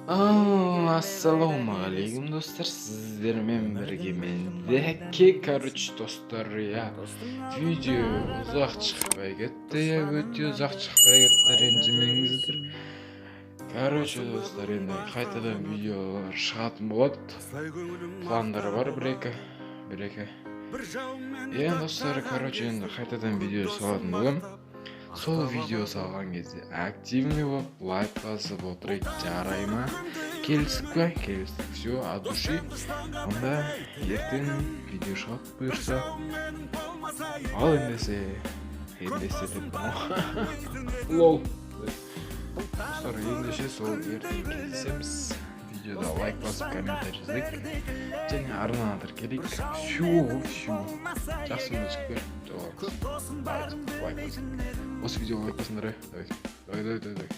Ассалаумағалейкум, достар! Сіздермен бірге мен, Дәке. Короче, достар, иә, видео ұзақ шықпай кетті, иә, өте ұзақ шықпай кетті, ренжімеңіздер. Короче, достар, енді қайтадан видеолар шығатын болады, пландар бар бір екі, бір екі, иә, достар. Короче, енді қайтадан видео салатын боламын. Сол видео салған кезде активный болып, лайк басып отырайық, жарай ма? Келістік па? Келістік. Все, от души. Онда ертең видео шығады, бұйырса. Ал ендесе, ендесе деп, лол. Достар, ендеше сол ертең кездесеміз. Видеода лайк басып, комментарий жазайық және арнаны тіркелейік. Все, все, жақсы жігіттер, жолығамыз. Лайк басып, осы видеоға лайк басыңдар. Давай, давай, давай, давай.